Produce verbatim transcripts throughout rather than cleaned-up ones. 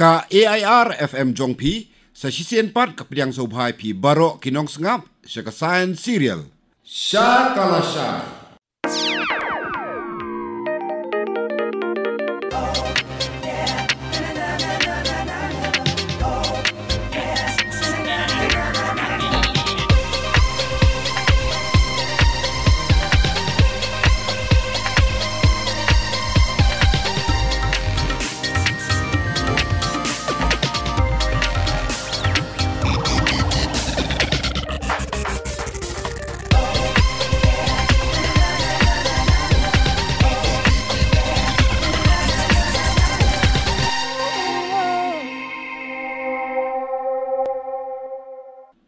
Ka A I R F M jong phi, sa shisien pat ka pdiang sngewbha ïa phi baroh ki nongsngap sha ka Science Serial. Sha ka la shai.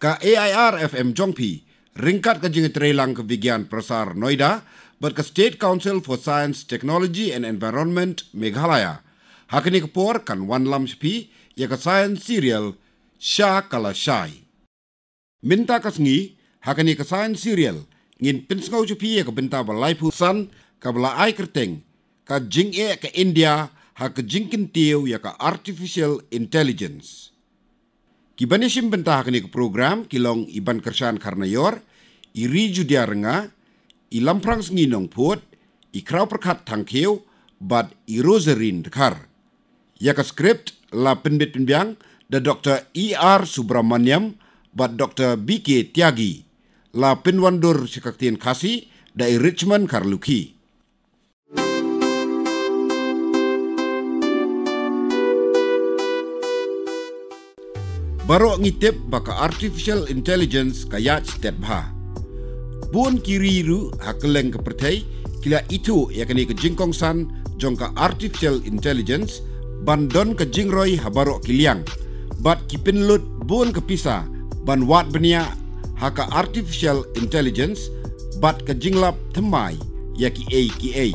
Ka A I R F M jong phi, ryngkat ka jingïatreilang ka Vigyan Prasar Noida bad ka State Council for Science, Technology and Environment Meghalaya, ha kane ka por kan wanlam sha phi ïa ka Science Serial Sha ka la shai. Mynta ka sngi, ha kane ka Science Serial, ngin pynsngew sha phi ïa ka bynta ba laiphew san kaba la ai kyrteng, ka jingeh ka India ha ka jingkyntiew ïa ka Artificial Intelligence. Ki ban ïashim bynta ha kane ka program ki long i Bankyrshan Kharnaior, i Ri Judia Rnga, i Lamphrang Sngi Nongphut, i Khraw Pyrkhat Thangkhiew bad i Rosarin Dkhar. Ïa ka script la pynbit pynbiang da Doctor E R Subramaniam bad Doctor B K Tyagi. La pynwandur sha ka ktien Khasi da i Richmond Kharlukhi. Baroh ngi tip ba ka artificial intelligence ka ïaid stet bha. Bun ki ri ruh ha kylleng ka pyrthei ki la ithuh ïa kane ka jingkongsan jong ka artificial intelligence ban don ka jingroi ha baroh ki liang. Bad ki pynlut bun ka pisa ban wad bniah ha ka artificial intelligence bad ka jinglap thymmai ïa kiei kiei.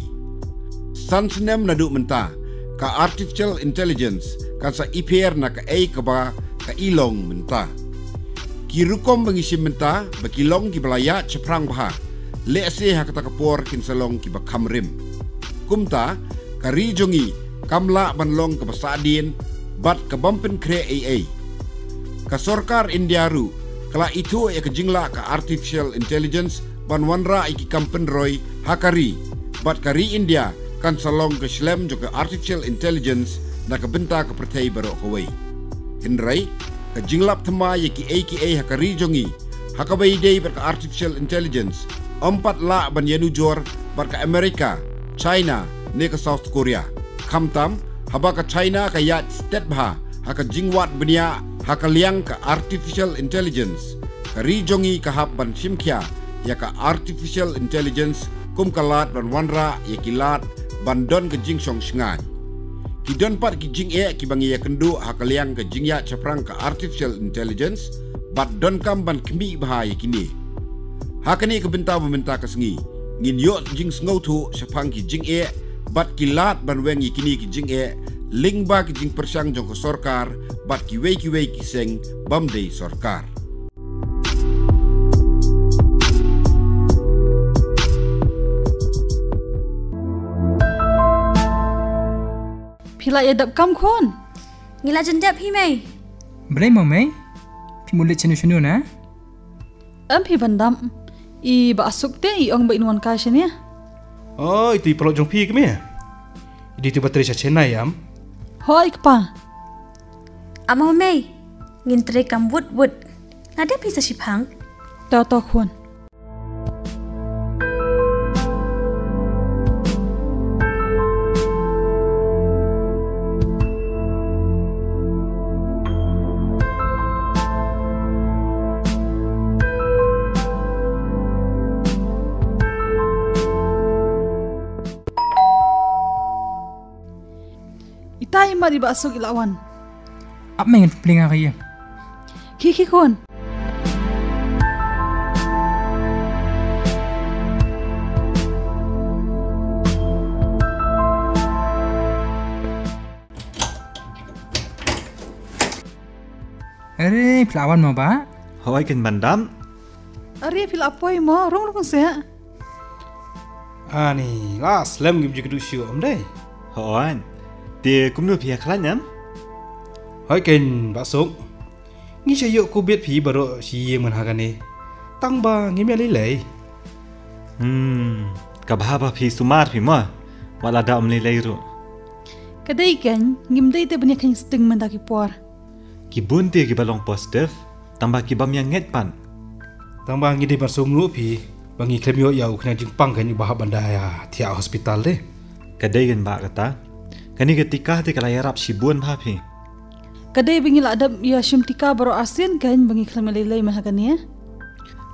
San snem naduh mynta, ka artificial intelligence kan sa ipher na kaei kaba ka i long mynta. Ki rukom ba ngi shim mynta ba ki long kiba la ïaid shaphrang bha, lehse ha kata ka por kin sa long kiba kham rim. Kumta, ka ri jong ngi kam lah ban long kaba sahdien bad ka bym pynkhreh ei ei. Ka sorkar India ruh ka la ithuh ïa ka jinglah ka artificial intelligence ban wanrah ïa ki kam pynroi ha ka ri, bad ka ri India kan sa long ka shlem jong ka artificial intelligence na ka bynta ka pyrthei baroh kawei. Hynrei, ka jinglap thymmai ïa kiei kiei ha ka ri jong ngi, ha kaba ïadei bad ka artificial intelligence, ym pat lah ban ïanujor bad ka America, China ne ka South Korea. Khamtam, haba ka China ka ïaid stet bha ha ka jingwad bniah ha ka liang ka artificial intelligence, ka ri jong ngi ka hap ban shim khia ïa ka artificial intelligence kum ka lad ban wanrah ïa ki lad ban don ka jingshong shngaiñ. Ki don pat ki jingeh kiba ngi ïakynduh ha ka liang ka jingïaid shaphrang ka artificial intelligence, bad donkam ban khmih bha ïa kine. Ha kane ka bynta ba mynta ka sngi, ngin ïoh jingsngewthuh shaphang ki jingeh bad ki lad ban weng ïa kine ki jingeh lyngba ki jingpyrshang jong ka sorkar bad kiwei kiwei ki seng bym dei sorkar. Phi la ïa dep kam khun? Ngi la jan dep hi mei. Balei mo mei? Phi mut leit shano shano na? Em phi ban dam. I Bah Suk te i ong ba in wan kai shane. Oh, itu i paralok jong phi kmie. I dei itu ba trei sha Chennai em? Hooid kpa. Amo mei. Ngin trei kam wut wut. Nga dep hi sa shiphang. To to khun. Ita i mat i Bah Suk i la wan. Ap meng pling ha ka ïing. Khie khie khun. Are, phi la wan mo Bah? Hooid, kin ban dam. Are, phi la poi mo, rung rung seh. Ani, la slem ngim ju kduh shuh em dei. Hooid. Te kumno phi ïa khlaiñ em? Hoi ken, Bah Suk. Ngi sha ïoh kubit phi baroh shi ïing man ha kane. Tang ba ngim ïa lei lei. Hmm, ka bha ba phi sumar phi mo. Wat lada ym lei lei ruh. Ka dei ken, ngim dei te ban ïa kheiñ sting mynta ki por. Ki bun te kiba long positive, tang ba ki bym ïa ngeit pat. Tang ba ngi dei ban sngewthuh phi, ba ngi khlem ïoh ïa u khñiang jingpang ken uba hap ban da ïa thiah hospital de. Ka dei ken bah kata. Kane ka tika te ka la ïarap shibun bha phi. Ka dei ba ngi la dep ïa shim tika baroh arsien ken ba ngi khlem ïa lei lei man ha kane.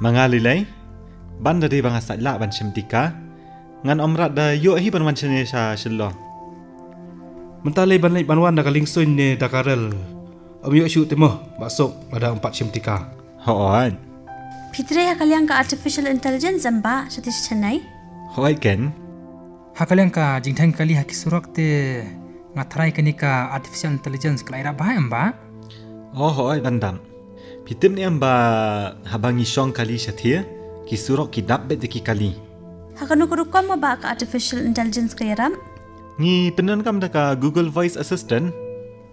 Ma nga lei lei, ban da dei ba nga sait lah ban shim tika. Ngan ym rat da ïoh hi ban wan shane sha Shillong. Mynta lei ban leit ban wan da ka liengsuiñ ne da ka rel. Ym ïoh shuh te mo, Bah Suk, lada ym pat shim tika. Hooid. Phi trei ha ka liang ka artificial intelligence em bah, sha te sha Chennai? Hooid ken. Ha ka liang ka jingdheng kali ha ki surok te nga tharai kane ka artificial intelligence ka la ïarap bha em bah? Oh hooid ban dap. Phi tip ne em ba haba ngi shong kali shatei, ki surok ki dap beit da ki kali. Ha kano ka rukom mo bah ka artificial intelligence ka ïarap? Ngi pyndonkam da ka Google Voice Assistant.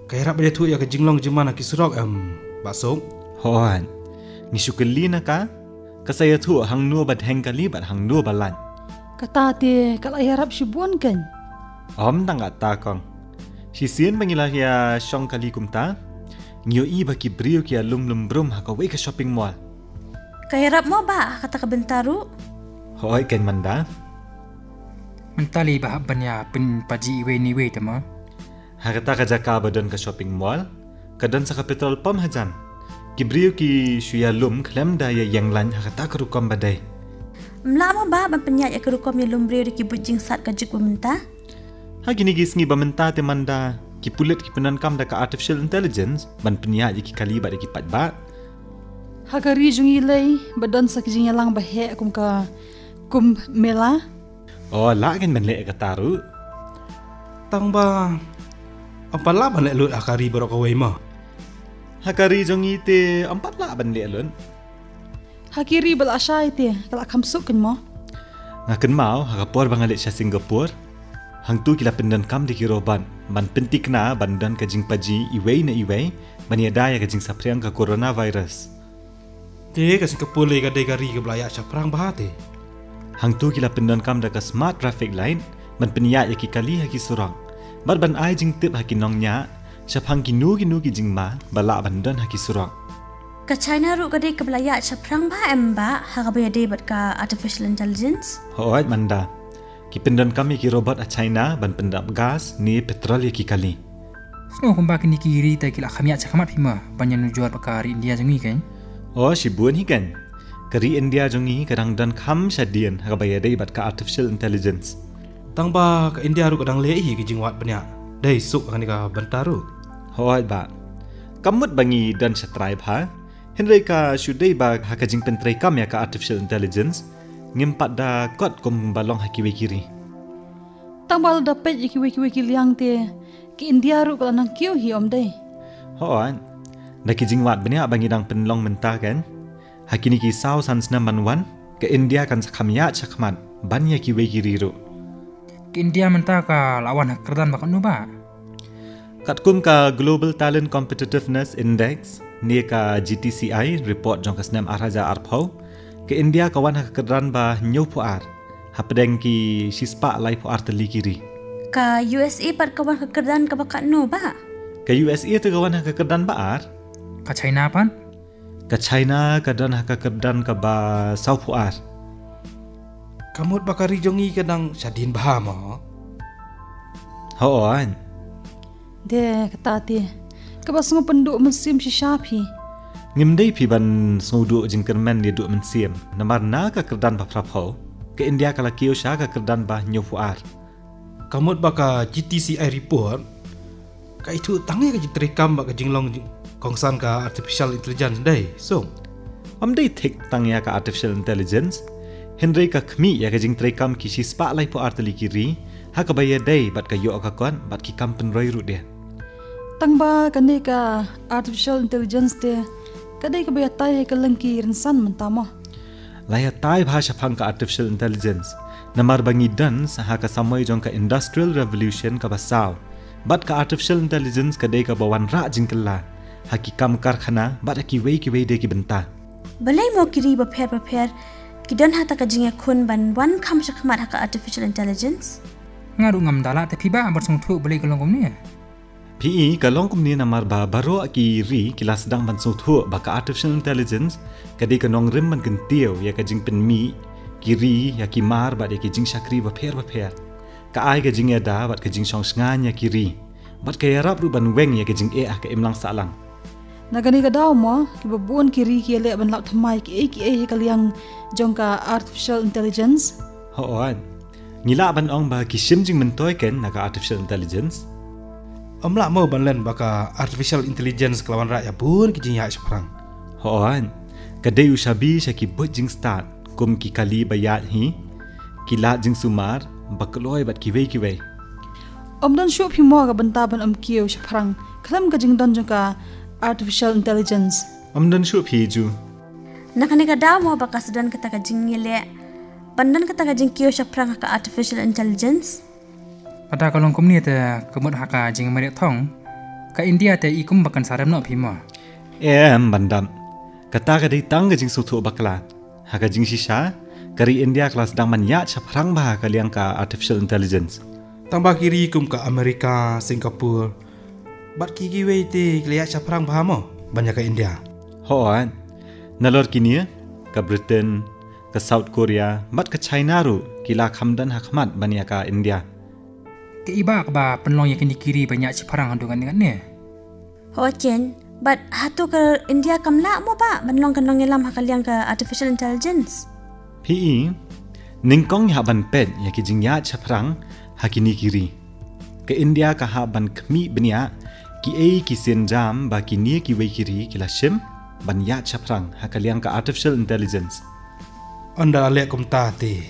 Ka ïarap ban ïathuh ïa ka jinglong jingman ha ki surok em, Bah Suk? Hooid. Ngi shu kylli na ka, ka sa ïathuh hangno ba dheng kali bad hangno ba lait. Kata te ka la ïarap shibun ken. Ym tang kata kong. Shisien ba ngi la ïa shong kali kumta, ngi ïohi ba ki briew ki ïalum lum brum ha kawei ka shopping mall. Ka ïarap mo bah ha kata ka bynta ruh? Hooid ken Manda. Mynta lei ba hap ban ïa pynpaji iwei na iwei te mo? Ha kata ka jaka ba don ka shopping mall, ka don sa ka petrol pump hajan. Ki briew ki shu ïalum khlem da ïa ïeng lain ha kata ka rukom ba dei. Ym lah mo bah ban pynïaid ïa ka rukom ïalum briew da ki buit jingsat ka juk ba mynta? Ha kine ki sngi ba mynta te Manda, ki pulit ki pyndonkam da ka artificial intelligence ban pynïaid ïa ki kali bad ïa ki paidbah. Ha ka ri jong ngi lei ba don sa ki jingïalang ba heh kum ka Kumbh Mela. Oh, lah ken ban leh kata ruh. Tang ba ym pat lah ban leh lut ha ka ri baroh kawei mo? Ha ka ri jong ngi te ym pat lah ban leh lut. Ha ki ri ba la shai te ka la kham suk ken mo? Nga kynmaw ha ka por ba nga leit sha Singapore, hangto ki la pyndonkam da ki robot ban pynthikna ban don ka jingpaji iwei na iwei ban ïada ïa ka jingsaphriang ka coronavirus. Te ka Singapore lei ka dei ka ri kaba la ïaid shaphrang bha te. Hangto ki la pyndonkam da ka smart traffic light ban pynïaid ïa ki kali ha ki surok bad ban ai jingtip ha ki nongñiah shaphang kino kino ki jingma ba lah ban don ha ki surok. Ka China ruh ka dei kaba la ïaid shaphrang bha em bah ha kaba ïadei bad ka artificial intelligence? Hooid Manda. Ki pyndonkam ïa ki robot ha China ban pyndap gas ne petrol ïa ki kali. Sngew kumba kine ki ri te ki la kham ïaid shakhmat phi mo ban ïanujor bad ka ri India jong ngi ken? Oh, shibun hi ken. Ka ri India jong ngi ka dang don kham shadien ha kaba ïadei bad ka artificial intelligence. Tang ba ka India ruh ka dang leh hi ka jingwad bniah. Dei Suk ha kane ka bynta ruh. Hooid bah. Kam mut ba ngi don shatrai bha. Hynrei ka shu dei ba ha ka jingpyntreikam ïa ka artificial intelligence, ngim pat da kot kumba long ha kiwei ki ri. Tang ba lada peit ïa kiwei kiwei ki liang te, ka India ruh ka la nang kiew hi ym dei? Hooid. Da ki jingwad bniah ba ngi dang pynlong mynta ken, ha kine ki saw san snem ban wan, ka India kan sa kham ïaid shakhmat ban ïa kiwei ki ri ruh. Ka India mynta ka la wan ha ka kyrdan ba katno bah? Katkum ka Global Talent Competitiveness Index ne ka G T C I report jong ka snem ar hajar arphew, ka India ka wan ha ka kyrdan ba hynñiewphew ar hapdeng ki shispah laiphew ar tylli ki ri. Ka U S A pat ka wan ha ka kyrdan kaba katno bah? Ka U S A te ka wan ha ka kyrdan ba ar. Ka China pat? Ka China ka don ha ka kyrdan kaba sawphew ar. Ka mut ba ka ri jong ngi ka dang shadien bha mo? Hooid. De kata te, kaba sngewpynduh mynsiem shisha phi. Ngim dei phi ban sngewduh jingkyrmen ïa duh mynsiem, namar na ka kyrdan ba phraphew, ka India ka la kiew sha ka kyrdan ba hynñiewphew ar. Ka mut ba ka G T C I report ka ithuh tang ïa ka jingtreikam bad ka jinglong jing-, kongsan ka artificial intelligence dei Suk? Ym dei thik tang ïa ka artificial intelligence, hynrei ka khmih ïa ka jingtreikam ki shispah laiphew ar tylli ki ri ha kaba ïadei bad ka ïoh ka kot bad ki kam pynroi ruh de. Tang ba kane ka artificial intelligence te ka dei kaba ïatai ha ka lyngkha rynsan mynta mo? La ïatai bha shaphang ka artificial intelligence, namar ba ngi don sa ha ka samoi jong ka industrial revolution kaba saw, Bad ka artificial intelligence ka dei kaba wanrah jingkylla ha ki kam karkhana bad ha kiwei kiwei de ki bynta. Balei mo ki ri bapher bapher ki don ha kata ka jingïakhun ban wan kham shakhmat ha ka artificial intelligence? Nga ruh ngam da lah te phi bah ban sngewthuh balei ka long kumne. Phi i, ka long kumne namar ba baroh ki ri ki la sdang ban sngewthuh ba ka artificial intelligence ka dei ka nongrim ban kyntiew ïa ka jingpynmih ki ri ïa ki mar bad ïa ki jingshakri bapher bapher. Ka ai ka jingïada bad ka jingshongshngaiñ ïa ki ri bad ka ïarap ruh ban weng ïa ka jingeh ha ka imlang sahlang. Na kane ka daw mo, kiba bun ki ri ki ïaleh ban lap thymmai kiei kiei ha ka liang jong ka artificial intelligence. Hooid. Ngi lah ban ong ba ki shim jingmyntoi kein na ka artificial intelligence. Ym lah mo ban len ba ka artificial intelligence ka la wanrah ïa bun ki jingïaid shaphrang. Hooid. Ka dei u shabi sha ki buit jingstad kum ki kali ba ïaid hi, ki lad jingsumar ba kloi bad kiwei kiwei. Ym don shuh phi mo ka bynta ban ym kiew shaphrang khlem ka jingdon jong ka artificial intelligence? Ym don shuh phi Ju. Na kane ka daw mo ba ka sdang kata ka jingïaleh ban don kata ka jingkiew shaphrang ha ka artificial intelligence? Lada ka long kumne te ka mut ha ka jingmareh thong ka India te i kum ba kan sarem noh phi mo. Em, ban dap. Kata ka dei tang ka jingsngewthuh bakla. Ha ka jingshisha, ka ri India ka la sdang ban ïaid shaphrang bha ha ka liang ka artificial intelligence. Tang ba ki ri kum ka America, Singapore bad ki kiwei te ki la ïaid shaphrang bha mo ban ïa ka India. Hooid. Nalor kine, ka Britain, ka South Korea bad ka China ruh ki la kham don ha khmat ban ïa ka India. Ka i ba kaba pynlong ïa kine ki ri ban ïaid shaphrang haduh ngan ngan ne. Hooid kein, bad hato ka India kam lah mo ba ban long ka nongïalam ha ka liang ka artificial intelligence? Phi i, nyngkong ngi hap ban peit ïa ki jingïaid shaphrang ha kine ki ri. Ka India ka hap ban khmih bniah kiei ki sienjam ba kine kiwei ki ri ki la shim ban ïaid shaphrang ha ka liang ka artificial intelligence. Ynda la leh kumta te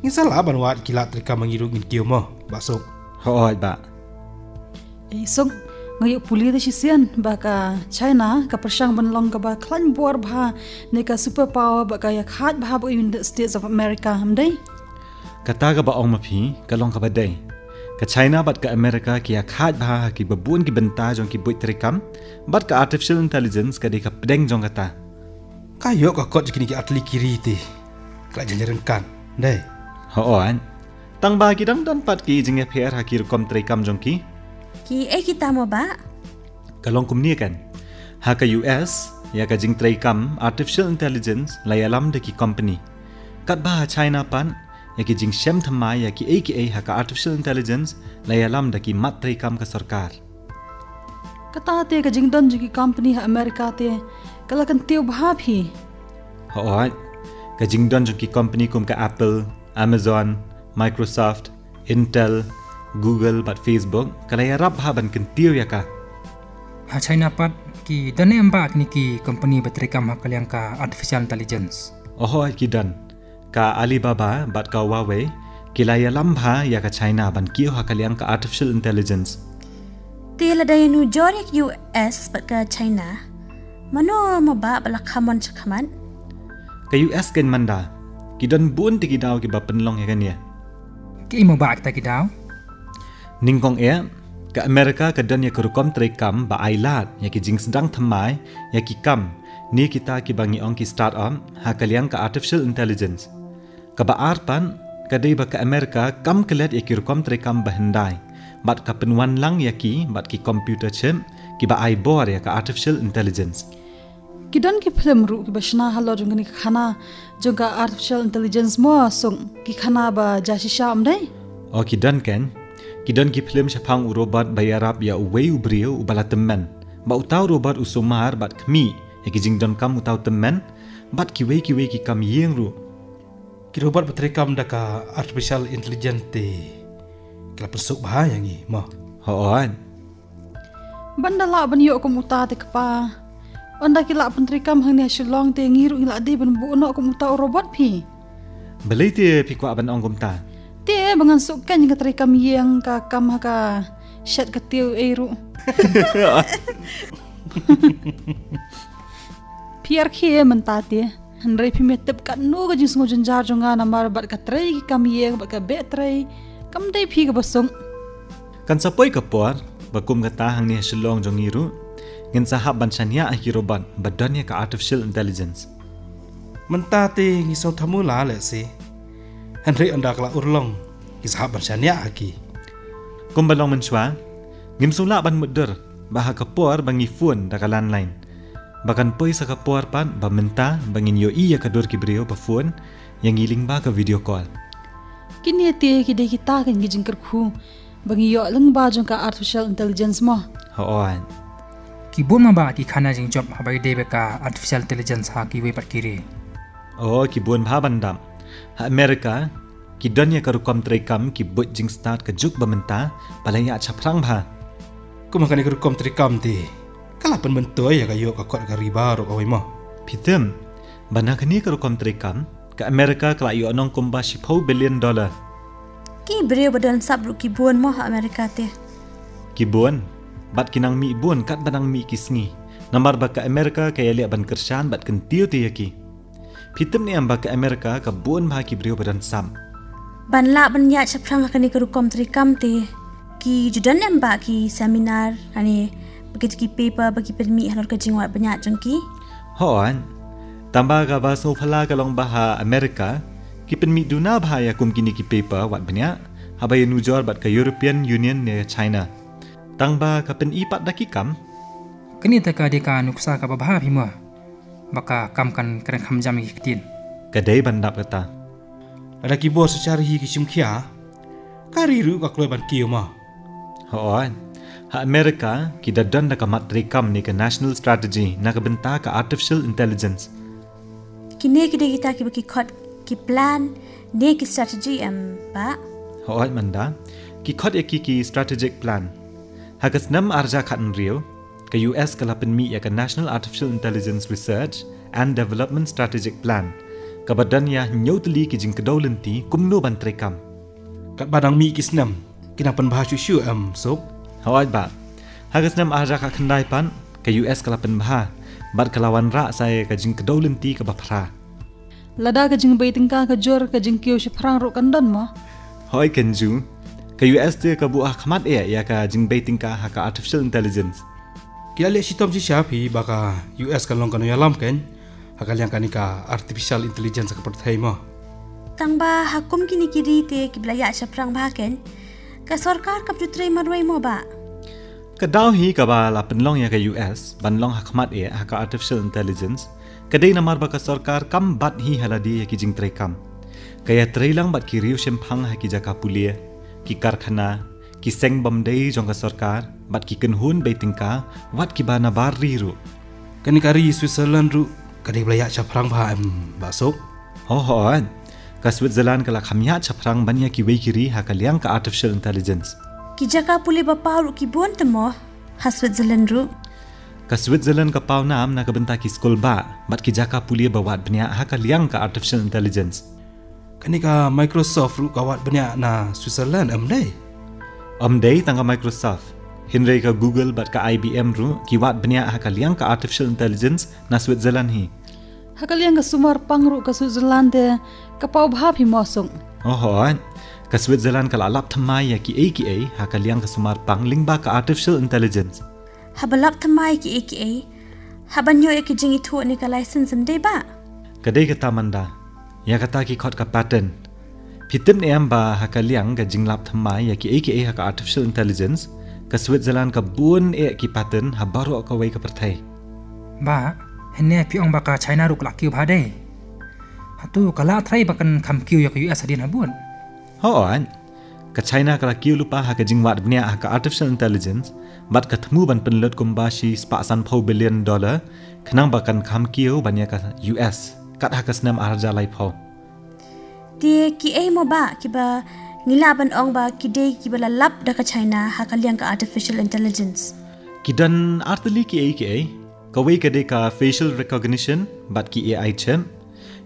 ngin sa lah ban wad ki lad treikam ba ngi ruh ngin kiew mo, Bah Suk? Hooid bah. Ei Suk, nga ïoh pule da shisien ba ka China ka pyrshang ban long kaba khlaiñ bor bha ne ka super power bad ka ïakhaid bha bad ka United States of America, ym dei? Kata kaba ong ma phi ka long kaba dei. Ka China bad ka America ki ïakhaid bha ha kiba bun ki bynta jong ki buit treikam bad ka artificial intelligence ka dei ka pdeng jong kata. Ka ïoh ka kot jong kine ki artylli ki ri te ka la jan ryngkat, dei? Hooid. Tang ba ki dang don pat ki jingïapher ha ki rukom treikam jong ki. Kiei kita mo bah? Ka long kumne kan. Ha ka U S, ïa ka jingtreikam artificial intelligence la ïalam da ki company. Katba ha China pat, ïa ki jingshem thymmai ïa kiei kiei ha ka artificial intelligence la ïalam da ki mat treikam ka sorkar. Kata te ka jingdon jong ki company ha America te ka la kyntiew bha phi? Hooid. Ka jingdon jong ki company kum ka Apple, Amazon, Microsoft, Intel, Google bad Facebook ka la ïarap bha ban kyntiew ïa ka. Ha China pat ki don ne em bah kine ki company ba treikam ha ka liang ka artificial intelligence? Hooid ki don. Ka Alibaba bad ka Huawei ki la ïalam bha ïa ka China ban kiew ha ka liang ka artificial intelligence. Te lada ïanujor ïa ka U S bad ka China, mano mo bah ba la kham mon shakhmat? Ka U S kein mynta ki don bun te ki daw kiba pynlong ïa kane. Kiei mo bah kita ki daw? Nyngkong eh, ka America ka don ïa ka rukom treikam ba ai lad ïa ki jingsdang thymmai ïa ki kam ne kita kiba ngi ong ki start-up ha ka liang ka artificial intelligence. Kaba ar pat ka dei ba ka America kam klet ïa ki rukom treikam ba hyndai bad ka pynwan lang ïa ki bad ki computer chip kiba ai bor ïa ka artificial intelligence. Ki don ki phlim ruh kiba shna halor jong kane ka khana jong ka artificial intelligence mo Suk, ki khana ba ja shisha, ym dei? O ki don kein. Ki don ki phlim shaphang u robot ba ïarap ïa uwei u briew uba la tymmen, ba uta u robot u sumar bad khmih ïa ki jingdonkam uta u tymmen bad kiwei kiwei ki kam ïing ruh. Ki robot ba treikam da ka artificial intelligence te ki la pynsuk bha ïa ngi mo. Hooid. Ban da lah ban ïoh kum uta te kpa, ynda ki lah pyntreikam hangne ha Shillong te ngi ruh ngi lah dei ban buh noh kum uta u robot phi. Balei te phi kwah ban ong kumta? Te ba ngan suk kein ka treikam ïing, ka kam ha ka shet ka tiew ei ruh. Phi rkhie mynta te. Hynrei phim tip katno ka jingsngew jynjar jong nga namar bad ka trei ki kam ïing bad ka beh trei kam dei phi kaba suk. Kan sa poi ka por ba kum kata hangne ha Shillong jong ngi ruh ngin sa hap ban shaniah ha ki robot ba don ïa ka artificial intelligence. Mynta te ngi sngewthuh mula leh se. Hynrei ynda ka la urlong ngi sa hap ban shaniah ha ki. Kumba long mynshuwa, ngim sngewlah ban mutdur ba ha ka por ba ngi phone da ka landline, ba kan poi sa ka por pat ba mynta ba ngin ïohi ïa ka dur ki briew ba phone ïa ngi lyngba ka video call. Kine te ki dei kita ki jingkyrkhu ba ngi ïoh lyngba jong ka artificial intelligence mo. Hooid. Ki bun ma ba ki khana jingjop haba ïadei bad ka artificial intelligence ha kiwei pat ki ri? Oh, ki bun bha ban dap. Ha America ki don ïa ka rukom treikam ki buit jingstad ka juk ba mynta ba la ïaid shaphrang bha. Kum ha kane ka rukom treikam te ka la pynmyntoi ïa ka ïoh ka kot ka ri baroh kawei mo. Phi tip ba na kane ka rukom treikam ka America ka la ïoh nong kumba shiphew billion dollar. Ki briew ba don sap ruh ki bun mo ha America te. Ki bun bad ki nang mih bun katba nang mih ki sngi. Namar ba ka America ka ïaleh ban kyrshan bad kyntiew te ïa ki. Phi tip ne em ba ka America ka bun bha ki briew ba don sap. Ban lah ban ïaid shaphrang ha kane ka rukom treikam te ki ju don em ba ki seminar, lane ba ki paper ba ki pynmih halor ka jingwad bniah jong ki? Hooid. Tangba kaba sngewphylla ka long ba ha America ki pynmih duna bha ïa kum kine ki paper wad bniah haba ïanujor bad ka European Union ne China. Tangba ka pyni pat da ki kam. Kane te ka dei ka nuksa kaba bha phi mo, ba ka kam kan kren kham jam ïa ki ktien. Ka dei ban dap kata. Lada ki bor sa shah hi ki shim khia, ka ri ruh ka kloi ban kiew mo. Hooid. Ha America ki da don da ka mat treikam ne ka national strategy na ka bynta ka artificial intelligence. Kine ki dei kita kiba ki khot ki plan ne ki strategy em bah? Hooid Manda, ki khot ïa ki ki strategic plan. Ha ka snem arhajar khathynriew ka U S ka la pynmih ïa ka National Artificial Intelligence Research and Development Strategic Plan, kaba don ïa hynñiew tylli ki jingkdew lynti kumno ban treikam. Katba dang mih ki snem ki nang pynbha shuh shuh em Suk? Hooid bah. Ha ka snem arhajar khatkhyndai pat ka U S ka la pynbha bad ka la wanrah sa ïa ka jingkdew lynti kaba phra. Lada ka jingbei tyngka ka jur, ka jingkiew shaphrang ruh kan don mo? Hooid kan ju. Ka U S te ka buh ha khmat eh ïa ka jingbei tyngka ha ka artificial intelligence. Ki la leh shitom shisha phi ba ka U S kan long ka nongïalam kein ha ka liang kane ka artificial intelligence ha ka pyrthei mo. Tangba ha kum kine ki ri te kiba la ïaid shaphrang bha kein, ka sorkar kam ju trei marwei mo bah? Ka daw hi kaba la pynlong ïa ka U S ban long ha khmat eh ha ka artificial intelligence ka dei namar ba ka sorkar kam bat hi ha lade ïa ki jingtreikam. Ka ïatrei lang bad ki riew shemphang ha ki jaka pule, ki karkhana, ki seng bym dei jong ka sorkar bad ki kynhun bei tyngka wat kiba na bar ri ruh. Kane ka ri Switzerland ruh ka dei ba la ïaid shaphrang bha em bah Suk? Hooid. Ka Switzerland ka la kham ïaid shaphrang ban ïa kiwei ki ri ha ka liang ka artificial intelligence. Ki jaka pule ba paw ruh ki bun te mo ha Switzerland ruh? Ka Switzerland ka paw nam na ka bynta ki skul bah bad ki jaka pule ba wad bniah ha ka liang ka artificial intelligence. Kane ka Microsoft ruh ka wad bniah na Switzerland em dei? Em dei tang ka Microsoft, hynrei ka Google bad ka I B M ruh ki wad bniah ha ka liang ka artificial intelligence na Switzerland hi. Ha ka liang ka sumar pang ruh ka Switzerland te ka paw bha phi mo Suk? Hooid. Ka Switzerland ka la lap thymmai ïa kiei kiei ha ka liang ka sumar pang lyngba ka artificial intelligence. Haba lap thymmai kiei kiei, haba ïoh ïa ki jingithuh ne ka license em dei bah? Ka dei kata Manda. Ïa kata ki khot ka patent. Phi tip ne em ba ha ka liang ka jinglap thymmai ïa kiei kiei ha ka artificial intelligence, ka Switzerland ka bun eh ki patent ha baroh kawei ka pyrthei. Bah, hynne phi ong ba ka China ruh ka la kiew bha dei? Hato ka la trei ba kan kham kiew ïa ka U S hadien habud? Hooid. Ka China ka la kiew lypa ha ka jingwad bniah ha ka artificial intelligence bad ka thmu ban pynlut kumba shi spah sanphew billion dollar khnang ba kan kham kiew ban ïa ka U S kat ha ka snem arhajar laiphew. Te kiei mo bah kiba ngi lah ban ong ba ki dei kiba la lap da ka China ha ka liang ka artificial intelligence? Ki don artylli kiei kiei. Kawei ka dei ka facial recognition bad ki A I chip.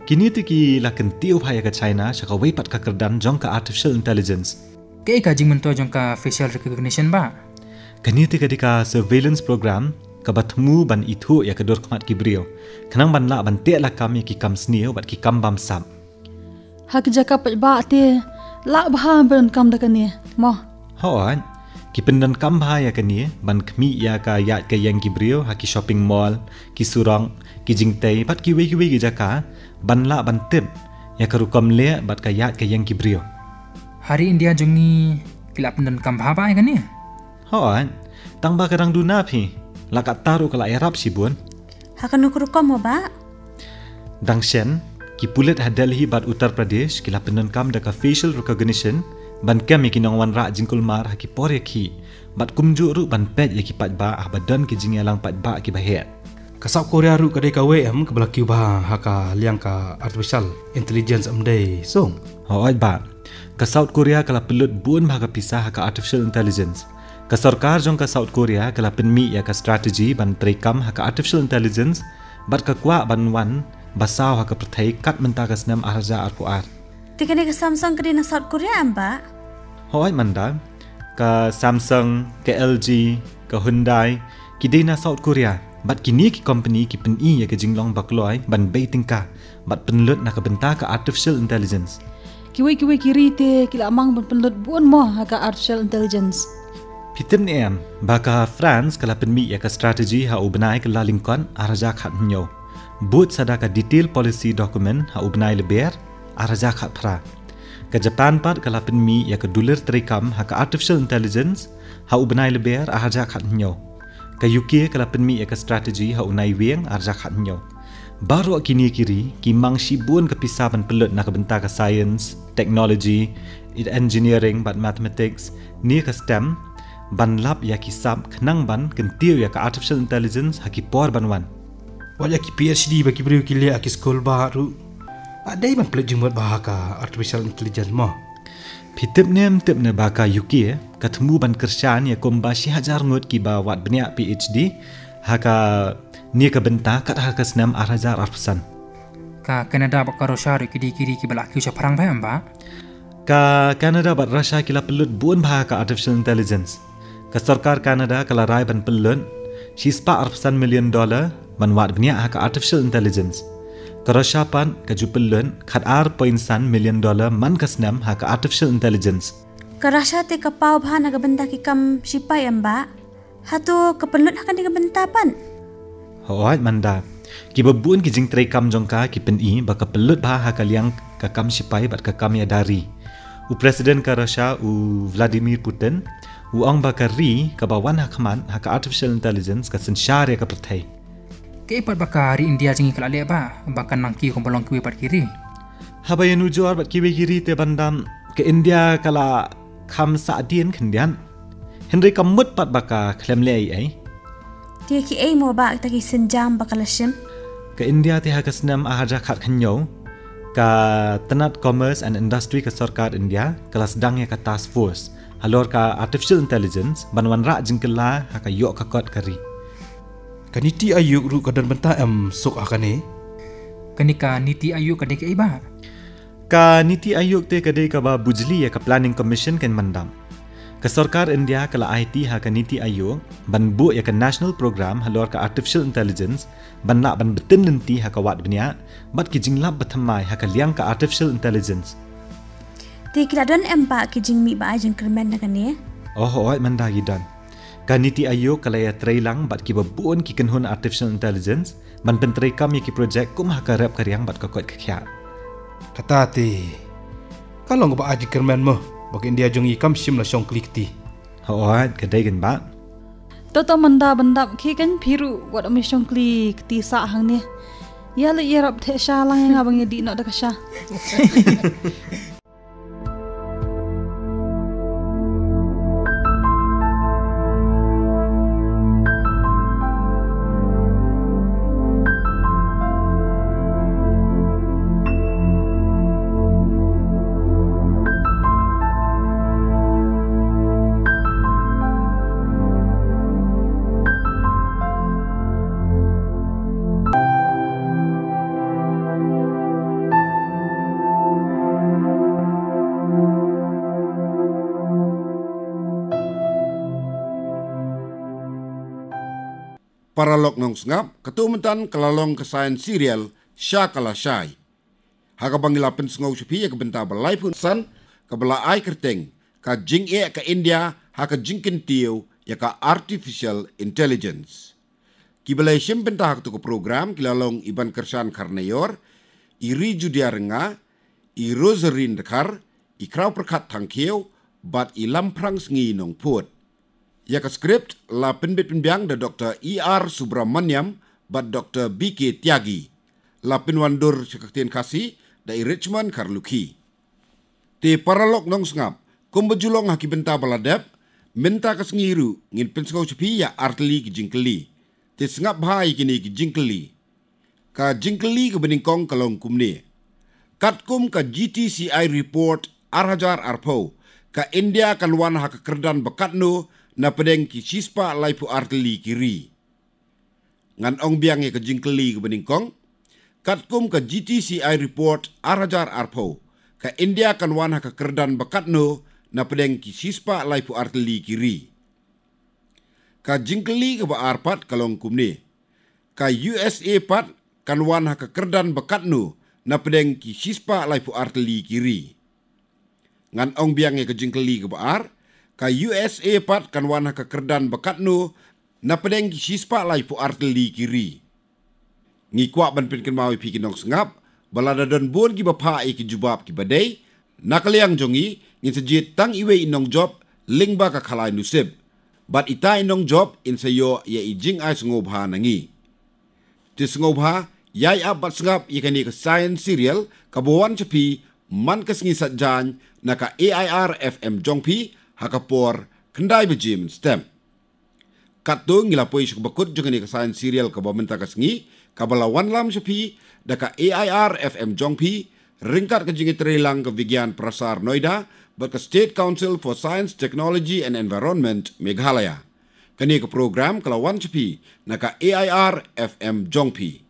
Kine te ki la kyntiew bha ïa ka China sha kawei pat ka kyrdan jong ka artificial intelligence. Kaei ka jingmyntoi jong ka facial recognition bah? Kane te ka dei ka surveillance program kaba thmu ban ithuh ïa ka dur khmat ki briew khnang ban lah ban teh lakam ïa ki kam sniew bad ki kam bamsap. Ha ki jaka paidbah te lah bha ban kam da kane mo? Hooid. Ki pyndonkam bha ïa kane ban khmih ïa ka ïaid ka ïeng ki briew ha ki shopping mall, ki surok, ki jingtei bad kiwei kiwei ki jaka, ban lah ban tip ïa ka rukom leh bad ka ïaid ka ïeng ki briew. Ha ri India jong ngi ki la pyndonkam bha bha ïa kane? Hooid, tang ba ka dang duna phi, la katta ruh ka la ïarap shibun. Ha kano ka rukom mo bah? Dang shen, ki pulit ha Delhi bad Uttar Pradesh ki la pyndonkam da ka facial recognition ban kem ïa ki nongwanrah jingkulmar ha ki por ïakhih, bad kumjuh ruh ban peit ïa ki paidbah haba don ki jingïalang paidbah kiba heh. Ka South Korea ruh ka dei kawei em kaba la kiew bha ha ka liang ka artificial intelligence, em dei song? Hooid bah. Ka South Korea ka la pynlut bun bha ka pisa ha ka artificial intelligence. Ka sorkar jong ka South Korea ka la pynmih ïa ka strategy ban treikam ha ka artificial intelligence bad ka kwah ban wan ba saw ha ka pyrthei kat mynta ka snem ar hajar arphew ar. Te kane ka Samsung ka dei na South Korea em bah? Hooid Manda, ka Samsung, ka L G, ka Hyundai, ki dei na South Korea. Bad kine ki company ki pyni ïa ka jinglong ba kloi ban bei tyngka bad pynlut na ka bynta ka artificial intelligence. Kiwei kiwei ki ri te ki la mang ban pynlut bun mo ha ka artificial intelligence? Phi tip ne em ba ka France ka la pynmih ïa ka strategy ha u bnai Kyllalyngkot ar hajar khathynñiew, bud sa da ka detail policy document ha u bnai Lber ar hajar khatphra. Ka Japan pat ka la pynmih ïa ka dulir treikam ha ka artificial intelligence ha u bnai Lber ar hajar khathynñiew. Ka U K ka la pynmih ïa ka strategy ha u Naiwieng ar hajar khathynñiew. Baroh kine ki ri ki mang shibun ka pisa ban pynlut na ka bynta ka science, technology, engineering bad mathematics, ne ka STEM, ban lap ïa ki sap khnang ban kyntiew ïa ka artificial intelligence ha ki por ban wan. Wat ïa ki P H D ba ki briew ki leh ha ki skul bah ruh, la dei ban pynlut jingmut bha ha ka artificial intelligence mo? Phi tip ne em tip ne ba ka U K ka thmu ban kyrshan ïa kumba shi hajar ngut kiba wad bniah P H D ha kane ka bynta kat ha ka snem ar hajar arphew san. Ka Canada bad ka Russia ruh ki dei ki ri kiba la kiew shaphrang bha em bah? Ka Canada bad Russia ki la pynlut bun bha ha ka artificial intelligence. Ka sorkar Canada ka la rai ban pynlut shispah arphew san million dollar ban wad bniah ha ka artificial intelligence. Ka Russia pat ka ju pynlut khatar point san million dollar man ka snem ha ka artificial intelligence. Ka Russia te ka paw bha na ka bynta ki kam shipai em bah? Hato ka pynlut ha kane ka bynta pat? Hooid Manda. Kiba bun ki jingtreikam jong ka ki pyni ba ka pynlut bha ha ka liang ka kam shipai bad ka kam ïada ri. U President ka Russia u Vladimir Putin u ong ba ka ri kaba wan ha khmat ha ka artificial intelligence ka synshar ïa ka pyrthei. Kaei pat ba ka ri India jong ngi ka la leh bah ba kan nang kiew kumba long kiwei pat ki ri? Haba ïanujor bad kiwei ki ri te Manda, ka India ka la kham sahdien khyndiat. Hynrei kam mut pat ba ka khlem leh ei ei. Te kiei mo bah kita ki sienjam ba ka la shim? Ka India te ha ka snem ar hajar khathynñiew, ka tnat Commerce and Industry ka sorkar India ka la sdang ïa ka task force halor ka artificial intelligence ban wanrah jingkylla ha ka ïoh ka kot ka ri. Ka NITI Aayog ruh ka don bynta em suk ha kane? Kane ka NITI Aayog ka dei kaei bah? Ka NITI Aayog te ka dei kaba bujli ïa ka Planning Commission kein Manda. Ka sorkar India ka la aiti ha ka NITI Aayog ban buh ïa ka national program halor ka artificial intelligence ban lah ban btin lynti ha ka wad bniah bad ki jinglap bathymmai ha ka liang ka artificial intelligence. Te ki la don em bah ki jingmih ba ai jingkyrmen na kane? Oh hooid Manda, ki don. Ka NITI Aayog ka la ïatrei lang bad kiba bun ki kynhun artificial intelligence ban pyntreikam ïa ki projek kum ha ka rep ka riang bad ka koit ka khiah. Kata te ka long kaba ai jingkyrmen mo ba ka India jong ngi kam shym la shong kli kti. Hooid, ka dei kein bah. To to Manda, ban dap khie kein, phi ruh wat ym shong kli kti sah hangne. Ïa leit ïarap theh sha lang ïa nga ban ïadih noh da ka sha. Paralok nongsngap, katto mynta ka la long ka science serial Sha ka la shai, ha kaba ngi la pynsngew sha phi ïa ka bynta ba laiphew san kaba la ai kyrteng Ka Jingeh ka India ha ka jingkyntiew ïa ka artificial intelligence. Ki ba la shim bynta ha katu ka program ki la long i Bankyrshan Kharnaior, i Ri Judia Rnga, i Rosarine Dkhar, i Khraw Pyrkhat Thangkhiew, bad i Lamphrang Sngi Nongput. Ïa ka script la pynbit pynbiang da Doktor E R Subramaniam bad Doktor B K Tyagi. La pynwandur sha ka ktien Khasi da i Richmond Kharlukhi. Te paralok nongsngap, kumba ju long ha ki bynta ba la dep, mynta ka sngi ruh ngin pynsngew sha phi ïa artylli ki jingkylli. Te sngap bha ïa kine ki jingkylli. Ka jingkylli kaba nyngkong ka long kumne. Katkum ka G T C I report ar hajar arphew, ka India kan wan ha ka kyrdan ba katno napdeng ki shispah laiphew artylli ki ri. Ngan ong biang ïa ka jingkylli kaba nyngkong. Katkum ka G T C I report ar hajar arphew, ka India kan wan ha ka kyrdan ba katno napdeng ki shispah laiphew artylli ki ri. Ka jingkylli kaba ar pat ka long kumne. Ka U S A pat kan wan ha ka kyrdan ba katno napdeng ki shispah laiphew artylli ki ri. Ngan ong biang ïa ka jingkylli kaba ar. Ka U S A pat kan wan ha ka kyrdan ba katno napdeng ki shispah laiphew artylli ki ri. Ngi kwah ban pynkynmaw ïa phi ki nongsngap ba lada don bun ki ba phah ïa ki jubab ki ba dei, na ka liang jong ngi ngin sa jied tang iwei i nongjop lyngba ka khalai nusip. Bad ita i nongjop in sa ïoh ïa i jingai sngewbha na ngi. Te sngewbha, ïai ap bad sngap ïa kane ka Science Serial kaba wan sha phi man ka sngi Saitjaiñ na ka A I R F M jong phi ha ka por khyndai baje mynstep. Katto ngi la poi sha kaba kut jong kane ka Science Serial kaba mynta ka sngi, kaba la wanlam sha phi da ka A I R F M jong phi, ryngkat ka jingïatreilang ka Vigyan Prasar Noida bad ka State Council for Science, Technology and Environment, Meghalaya. Kane ka program ka la wan sha phi na ka A I R F M jong phi.